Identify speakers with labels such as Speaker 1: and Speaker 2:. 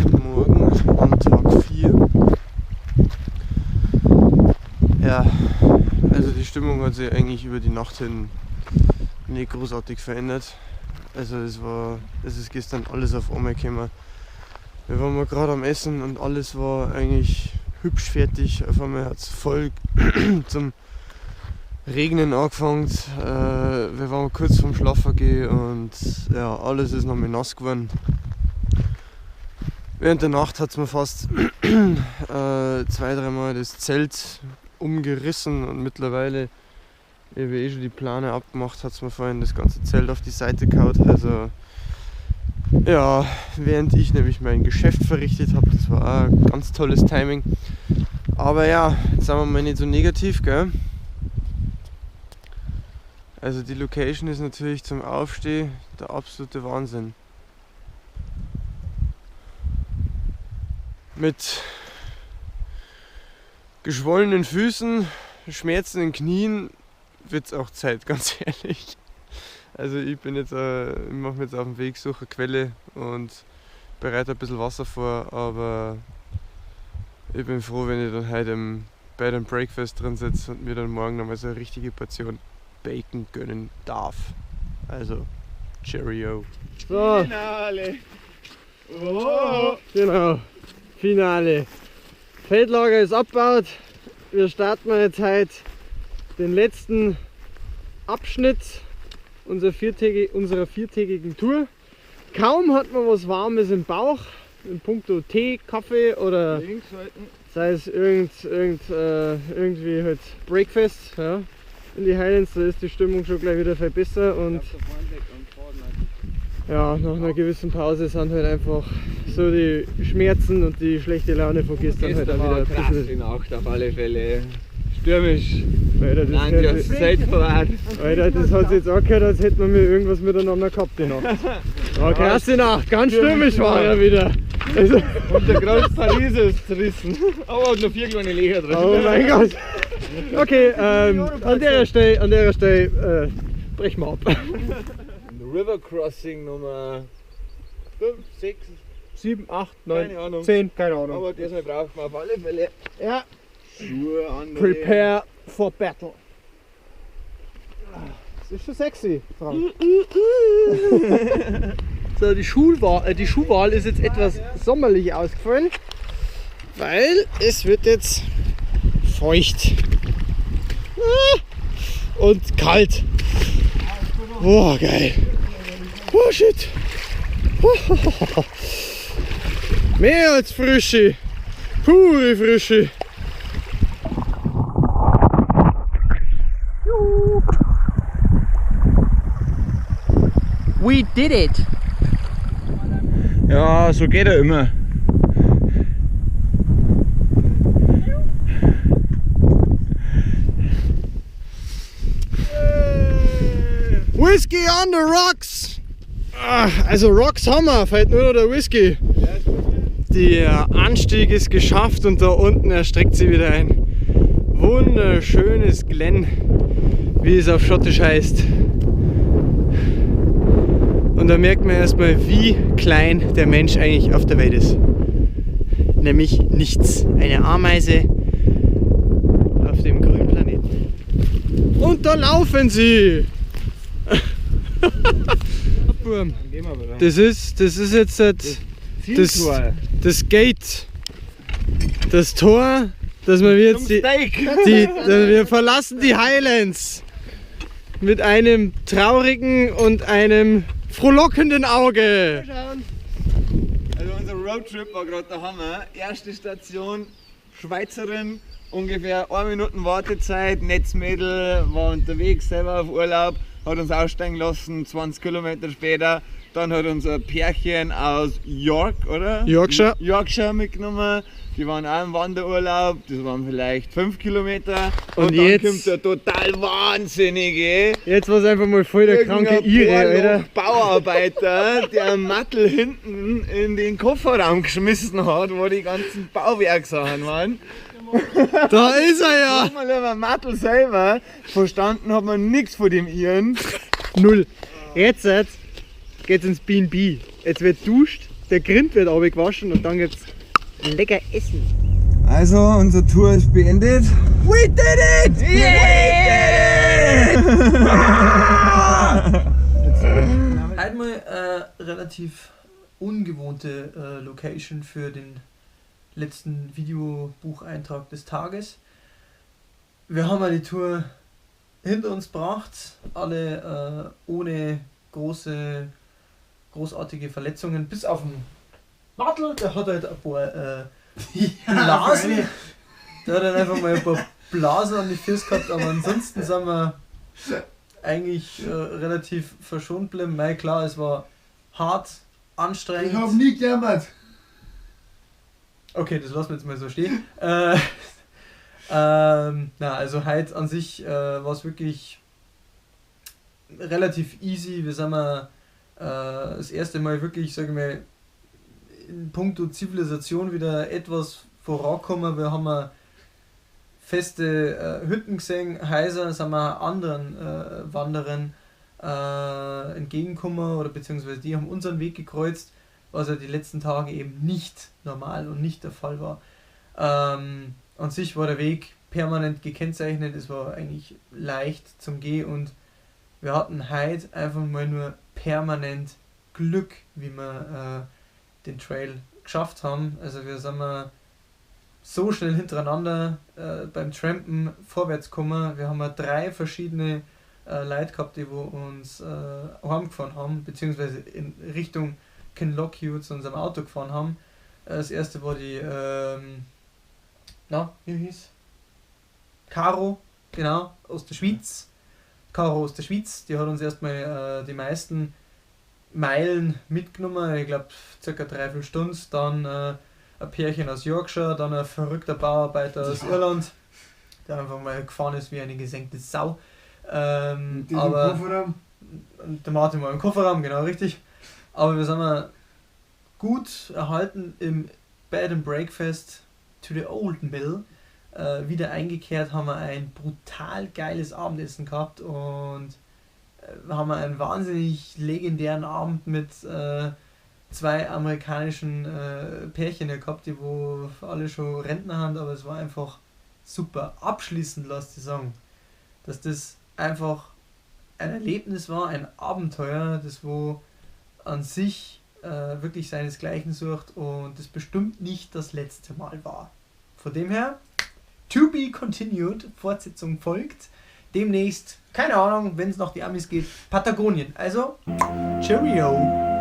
Speaker 1: Guten Morgen am Tag 4. Ja, also die Stimmung hat sich eigentlich über die Nacht hin nicht großartig verändert. Also es ist gestern alles auf einmal gekommen. Wir waren mal gerade am Essen und alles war eigentlich hübsch fertig. Auf einmal hat's voll zum Regnen angefangen. Wir waren kurz vorm Schlafen gehen und ja, alles ist nochmal nass geworden. Während der Nacht hat's mir fast zwei, dreimal das Zelt umgerissen und mittlerweile, ich habe eh schon die Plane abgemacht, hat's mir vorhin das ganze Zelt auf die Seite gehauen. Also ja, während ich nämlich mein Geschäft verrichtet hab, das war auch ein ganz tolles Timing. Aber ja, jetzt sind wir mal nicht so negativ, gell? Also die Location ist natürlich zum Aufstehen der absolute Wahnsinn. Mit geschwollenen Füßen, schmerzenden Knien wird's auch Zeit, ganz ehrlich. Also ich bin jetzt, ich mach mich jetzt auf den Weg, suche eine Quelle und bereite ein bisschen Wasser vor, aber ich bin froh, wenn ich dann heute im Bed and Breakfast drin sitze und mir dann morgen nochmal so eine richtige Portion Bacon gönnen darf. Also, Cheerio. So.
Speaker 2: Finale. Oh.
Speaker 1: Genau. Finale. Feldlager ist abgebaut. Wir starten jetzt heute den letzten Abschnitt unserer viertägigen Tour. Kaum hat man was Warmes im Bauch, in puncto Tee, Kaffee oder
Speaker 2: Links halten.
Speaker 1: sei es irgendwie halt Breakfast, ja. In die Highlands, da ist die Stimmung schon gleich wieder viel besser und
Speaker 2: Ich glaub, da vorne liegt am Faden eigentlich.
Speaker 1: ja, nach einer gewissen Pause sind halt einfach so die Schmerzen und die schlechte Laune von gestern halt
Speaker 2: Gestern
Speaker 1: auch
Speaker 2: war
Speaker 1: wieder ein
Speaker 2: krass
Speaker 1: bisschen.
Speaker 2: die Nacht auf alle Fälle. Stürmisch.
Speaker 1: Alter, das
Speaker 2: Nein,
Speaker 1: hört
Speaker 2: die
Speaker 1: sich
Speaker 2: hat's Zeit verwahrt.
Speaker 1: Alter, das hat sich jetzt angehört, als hätten wir mir irgendwas miteinander gehabt die Nacht. War krasse Nacht, ganz stürmisch war er wieder. Also,
Speaker 2: Und der große Paris ist zerrissen. Aber hat noch 4 kleine Löcher drin.
Speaker 1: Oh mein Gott. Okay, an der Stelle brechen wir ab.
Speaker 2: River Crossing Nummer 5, 6,
Speaker 1: 7, 8, 9,
Speaker 2: Keine Ahnung.
Speaker 1: 10, keine Ahnung.
Speaker 2: Aber diesmal braucht man auf alle Fälle
Speaker 1: Ja.
Speaker 2: Schuhe an.
Speaker 1: Prepare for battle. Das ist schon sexy, Frank. So, die Schuhwahl ist jetzt etwas sommerlich ausgefallen, weil es wird jetzt feucht und kalt. Boah, geil. Oh shit. Mehr als Frische. Pure Frische.
Speaker 3: We did it!
Speaker 2: Ja, so geht er immer.
Speaker 1: Whisky on the rocks! Ah, also Rocks haben wir, fehlt nur noch der Whisky. Der Anstieg ist geschafft und da unten erstreckt sich wieder ein wunderschönes Glen, wie es auf Schottisch heißt. Und da merkt man erstmal, wie klein der Mensch eigentlich auf der Welt ist. Nämlich nichts. Eine Ameise auf dem grünen Planeten. Und da laufen sie! Das ist jetzt das Gate, das Tor, dass wir jetzt die, die, wir verlassen die Highlands mit einem traurigen und einem frohlockenden Auge.
Speaker 2: Also unser Roadtrip war gerade der Hammer. Erste Station, Schweizerin, ungefähr 1 Minute Wartezeit, Netzmädel, war unterwegs, selber auf Urlaub, hat uns aussteigen lassen, 20 Kilometer später. Dann hat uns ein Pärchen aus York, oder?
Speaker 1: Yorkshire.
Speaker 2: Yorkshire mitgenommen. Die waren auch im Wanderurlaub, das waren vielleicht 5 Kilometer.
Speaker 1: Und
Speaker 2: Und dann
Speaker 1: jetzt
Speaker 2: kommt der total Wahnsinnige.
Speaker 1: Jetzt war's einfach mal voll der kranke
Speaker 2: Irgendein
Speaker 1: Ire, Alter.
Speaker 2: Bauarbeiter, der einen Mattel hinten in den Kofferraum geschmissen hat, wo die ganzen Bauwerksachen waren.
Speaker 1: Da ist er ja!
Speaker 2: Mal über Mattel selber verstanden hat man nichts von dem Iren.
Speaker 1: Null. Jetzt geht's ins B und B. Jetzt wird duscht, Der Grind wird abgewaschen und dann gibt's lecker Essen.
Speaker 2: Also, unsere Tour ist beendet. We did it! Yeah! We did it!
Speaker 1: Einmal relativ ungewohnte Location für den letzten Videobucheintrag des Tages. Wir haben die Tour hinter uns gebracht, alle ohne großartige Verletzungen, bis auf den Martel, der hat halt ein paar Blasen. Der hat dann einfach mal ein paar Blasen an die Füße gehabt, aber ansonsten sind wir eigentlich relativ verschont geblieben. Mei, klar, es war hart, anstrengend.
Speaker 3: Ich hab nie gejammert.
Speaker 1: Okay, das lassen wir jetzt mal so stehen. Na, also heute an sich war es wirklich relativ easy. Wir sind mal das erste Mal wirklich, sage ich mal, in puncto Zivilisation wieder etwas vorangekommen. Wir haben mal feste Hütten gesehen, Häuser, sind wir anderen Wanderern entgegengekommen oder beziehungsweise die haben unseren Weg gekreuzt, was ja die letzten Tage eben nicht normal und nicht der Fall war. An sich war der Weg permanent gekennzeichnet, es war eigentlich leicht zum Gehen und wir hatten heute einfach mal nur permanent Glück, wie wir den Trail geschafft haben. Also wir sind mal so schnell hintereinander beim Trampen vorwärts gekommen. Wir haben mal 3 verschiedene Leute gehabt, die wo uns heimgefahren haben, beziehungsweise in Richtung Kinlochewe zu unserem Auto gefahren haben. Das erste war die, wie hieß? Caro, genau, aus der Schweiz. Caro aus der Schweiz, die hat uns erstmal die meisten Meilen mitgenommen, ich glaube circa 3,5 Stunden. Dann ein Pärchen aus Yorkshire, dann ein verrückter Bauarbeiter aus Irland, der einfach mal gefahren ist wie eine gesenkte Sau.
Speaker 3: Aber im Kofferraum.
Speaker 1: Der Martin war im Kofferraum, genau richtig. Aber wir sind mal gut erhalten im Bed and Breakfast to the Old Mill. Wieder eingekehrt, haben wir ein brutal geiles Abendessen gehabt und haben wir einen wahnsinnig legendären Abend mit 2 amerikanischen Pärchen gehabt, die wo alle schon Rentner haben, aber es war einfach super. Abschließend lasst ich sagen, dass das einfach ein Erlebnis war, ein Abenteuer, das wo an sich wirklich seinesgleichen sucht und das bestimmt nicht das letzte Mal war. Von dem her, to be continued, Fortsetzung folgt. Demnächst, keine Ahnung, wenn es noch die Amis geht, Patagonien. Also, cheerio!